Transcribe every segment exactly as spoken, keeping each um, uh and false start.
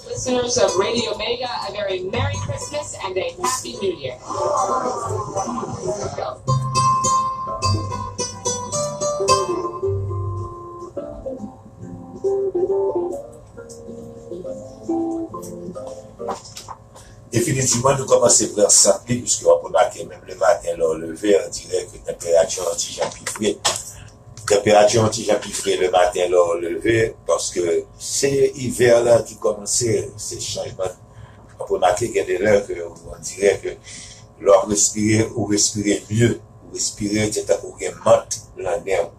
Listeners of Radio Mega, a very Merry Christmas and a Happy New Year. Definitivman, nou kòmanse pran sant li, piske w ap remake, menm le maten, lè w leve, on dirè ke tanperati an yon ti jan pi fre. Tanperati an yon ti jan pi fre le maten, lè w leve, paske se ivè la ki kòmanse, se chanjman. W ap remake, gen de lè ke on dirè ke lè w ap respire, ou respire mye, ou respire, se tankou w gen mant nan nen w.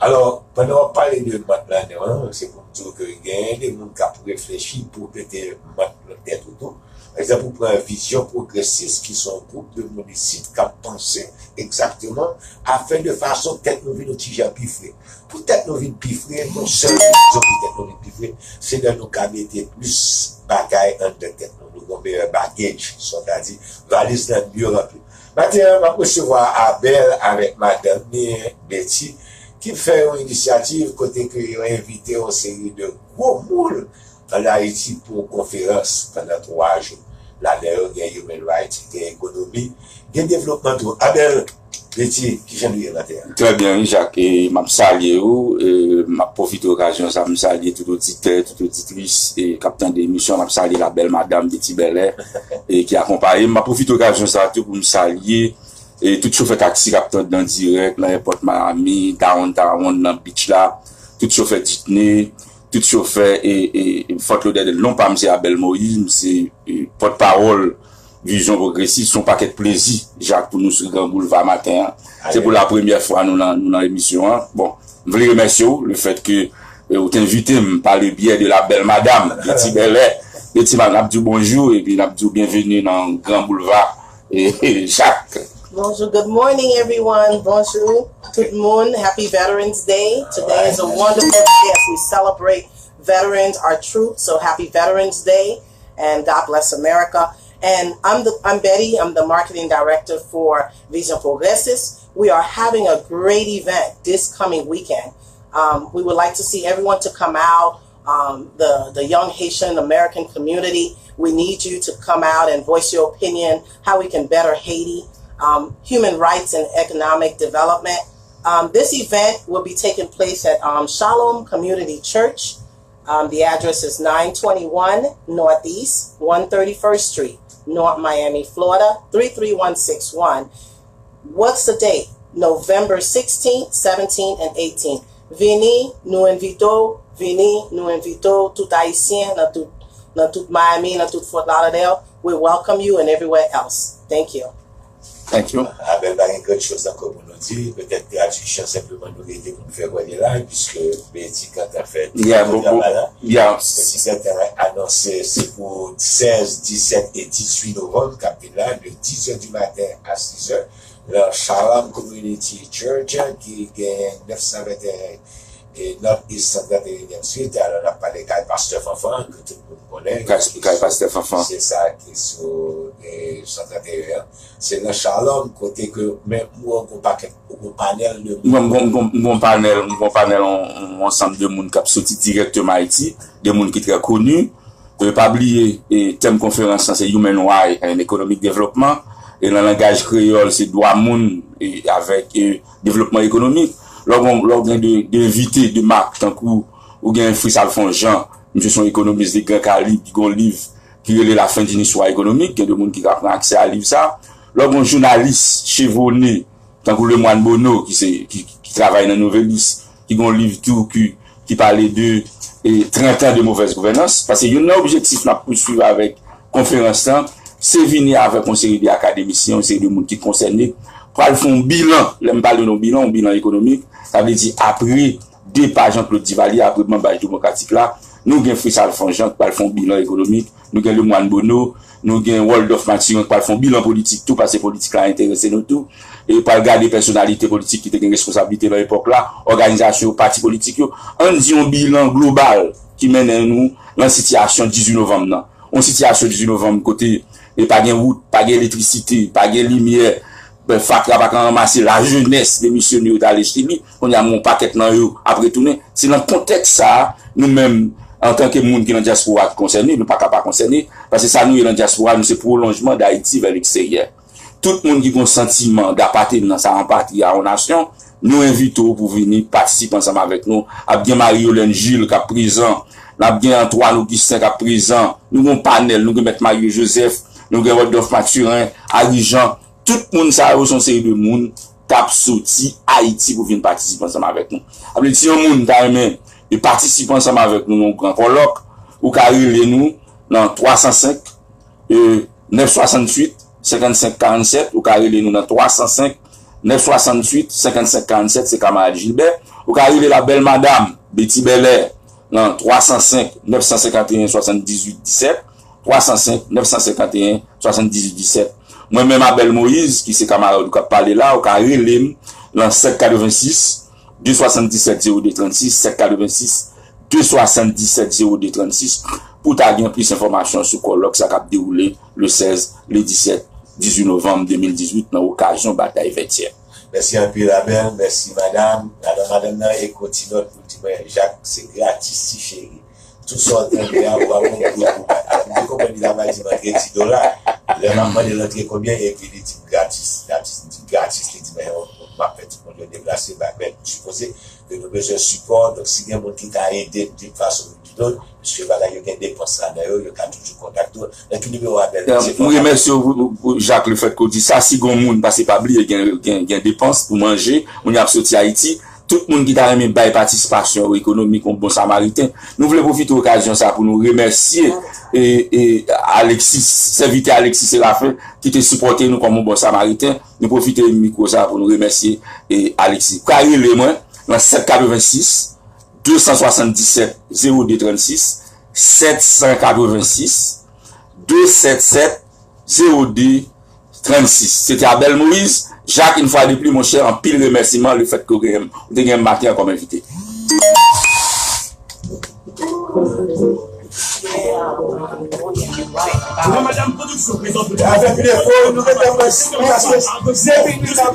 Alò, pandan w ap pale de mant nan nen w lan, se pou m di w ke genyen de moun k ap reflechi pou mete mant nan tèt ou tou. Pa egzanp, ou pran Vizyon Pwogresis, ki se yon gwoup de moun isit k ap panse egzakteman, afin de fason tèt nou vin yon ti jan pi fre. Pou tèt nou vin pi fre, yon sèl rezon pou tèt nou vin pi fre, se lè nou ka mete plis bagay anndan tèt nou. Nou gen yon meyè baggage, sètadi valiz lan mye ranpli. Maten an, m ap resevwa Abel avèk madanm ni, Betty, ki fè yon inisyativ kote ke yo envite yon seri de gwo moun ann Ayiti pou yon konferans pandan twa jou. Ladan yo gen human rights, gen ekonomi, gen devlopman tou. Abel, Betty, kijan nou ye maten an? Trè byen, wi, Jacques. E m ap salye ou. E m ap pwofite okazyon sa a, m salye tout oditè, tout oditris e k ap tande emisyon an. M ap salye la bèl madanm Betty Bèlè e ki akonpaye m. M ap pwofite okazyon sa a tou pou m salye e tout chofè taksi k ap tande an dirèk nan èpòt Miami, downtown, nan beach la, tout chofè jitney, tout chofè e, e, e Fort Lauderdale. Non pa m se Abel Moïse, m se e, pòtpawòl Vizyon Pwogresis. Se yon pakèt plezi, Jacques, pou nou sou Gran Boulva maten an. Se pou la premyè fwa nou nan, nou nan emisyon an. Bon, m vle remèsye w lefètke e, ou te envite m pa le byè de la bèl madanm Betty Bèlè. Betty, n ap di w bonjou epi n ap di w byenveni nan Gran Boulva. E, e, Jacques. Bonjour, good morning everyone. Bonjou tout moun. Happy Veterans Day. Today is a wonderful day as we celebrate veterans, our troops. So happy Veterans Day and God bless America. And I'm the I'm Betty. I'm the marketing director for Vision Progresses. We are having a great event this coming weekend. Um, we would like to see everyone to come out. Um, the the young Haitian American community, we need you to come out and voice your opinion how we can better Haiti, um, human rights and economic development. Um, this event will be taking place at um, Shalom Community Church. Um, the address is nine twenty-one Northeast one thirty-first Street, North Miami, Florida three three one six one. What's the date? November sixteenth, seventeenth, and eighteenth. Vini, nou envite w, vini, nou envite w, tout Ayisyen nan tout, nan tout Miami, nan tout Fort Lauderdale. We welcome you and everywhere else. Thank you. Thank you. Abel, pa gen grann choz ankò pou nou di. Petèt tradiksyon senpleman nou rete pou nou fè kwè li la, piske Bedi gentan fè tout travay la. Ti sèten anonse se pou sèz, disèt e dizuit novanm k ap vin la, de dizè di maten a sizè, nan Shalom Community Church ki gen nèf san venteyen e North East san trannteyenyèm Street. Alò, n ap pale kay Pastè Fanfan, ke tout moun konnen. Kay Pastè Fanfan. Se sa ki sou san trannteyen an. Se nan Shalom, kote ke, men, m wè w gon pakèt, w gon panèl de moun. M gon, m gon, m gon panèl, m gon panèl, yon, yon ansanm de moun k ap soti dirèkteman Ayiti, de moun ki trè koni. E pa bliye, e, tèm konferans lan se Human Right and Economic Development. E nan langaj kreyòl, se dwa moun e, avèk e, devlopman ekonomik. Lè w gen, lè w gen de, de envite, de mak, tankou ou gen Fritz Alphonse Jean, misye se yon ekonomis de gran kalib, ki gen yon liv ki rele La fin d'une histoire économique, gen de moun ki ka pran aksè a liv sa. Lè w gen yon jounalis chevone, tankou Lemoine Bonneau ki se ki, ki travay nan Nouvelliste, ki gen yon liv tou ki, ki pale de e, trant an de movèz gouvènans, paske youn nan objektif n ap pouswiv avèk konferans lan, se vini avèk yon seri de akademisyen, yon seri de moun ki konsène, pral fè yon bilan, lè m pale de yon bilan, yon bilan ekonomik, sa vle di apre depa Jean-Claude Duvalier apre manbaj demokratik la, nou gen Fritz Alphonse Jean ki pral fè yon bilan ekonomik, nou gen Lemoine Bonneau, nou gen Rodolphe Mathurin ki pral fè yon bilan politik tou, paske politik la enterese nou tou, e pral gade pèsonalite politik ki te gen responsablite nan epòk la, òganizasyon yo, pati politik yo. Ann di yon bilan global ki mennen nou nan sitiyasyon dizuit novanm nan. Yon sitiyasyon dizuit novanm kote e pa gen wout, pa gen elektrisite, pa gen limyè, ben, fatra pa ka ranmase, lajenès demisyone, yo t ale Chili, kounye a men yon pakèt nan yo ap retounen. Se nan kontèks sa a, nou menm, antanke moun ki nan dyaspora ki konsène, nou pa ka pa konsène, paske sa nou ye nan dyaspora, nou se pwolonjman Dayiti vè leksteryè. Tout moun ki gen yon santiman dapatenans a yon patri, a yon nasyon, nou envite w pou vini patisipe ansanm avèk nou. Ap gen Marie Yolène Gilles k ap prezan, n ap gen Antoine Augustin k ap prezan, nou gen yon panèl, nou gen Mèt Mario Joseph, nou gen Rodolphe Mathurin, Harry Jean, tout moun sa yo se yon seri de moun k ap soti Ayiti pou vin patisipe ansanm avèk nou. Sa vle di, si yon moun ta renmen e patisipe ansanm avèk nou nan yon gran kòlòk, ou ka rele nou nan twa san senk, e, nèf swasantuit, senkannsenk karannsèt, ou ka rele nou nan twa san senk, nèf swasantuit, senkannsenk karannsèt, se kamarad Gilbert. Ou ka rele la bèl madam Betty Bellay nan twa san senk, nèf san senkanteyen, swasanndizuit disèt, twa san senk, nèf san senkanteyen, swasanndizuit disèt. Mwen menm, Abel Moïse, ki se kamarad ou k ap pale la, ou ka rele m nan sèt katrevensis, de swasanndisèt zewo de trannsis, sèt katrevensis, de swasanndisèt zewo de trannsis, pou ta gen plis enfòmasyon sou kòlòk sa k ap dewoule le sèz, le disèt, dizuit novanm de mil dizuit, nan okazyon batay vètyè. Mèsi anpil, Abel. Mèsi, madam. Madanm, madanm nan, e kontinye pou di mwen, Jak, se gratis, ti cheri. Tout sa w tande a, ou pa konn pri pou bat. Alò, m te konprann li ta pral di m antre ti dola. Lè m ap mande l antre konbyen, epi li di m gratis. Gratis, m di gratis, li di, men, m ap fè timoun yo deplase, m pa mèt, m sipoze ke nou bezwen sipò. Donk, si gen moun ki ka ede m d'une façon ou d'une autre, piske bagay yo gen depans ladan yo, yo ka toujou kontakte w. Nan ki nimewo apèl? Mwen remèsye w, Jak, le fèt ke w di sa. Si gen moun, paske pa bliye, gen, gen, gen depans pou manje, moun y ap soti Ayiti. Tout moun ki ta renmen bay patisipasyon yo ekonomik, yon bon samariten. Nou vle pwofite okazyon sa pou nou remèsye, e, e, Alexis, sèvitè Alexis Séraphin, ki te sipòte nou kòm yon bon samariten. Nou pwofite mikwo sa pou nou remèsye, e, Alexis. Ou ka rele mwen nan sèt katrevensis, de san swasanndisèt, zewo de trannsis, sèt san katrevensis, de sèt sèt, zewo de trannsis. Se te Abel Moïse. Jak, yon fwa de pli, monchè, anpil remèsiman le fèt ke w genyen m, ou te genyen m maten an kòm envite. Avèk defo, nou te fè mwen siy paske se vini la.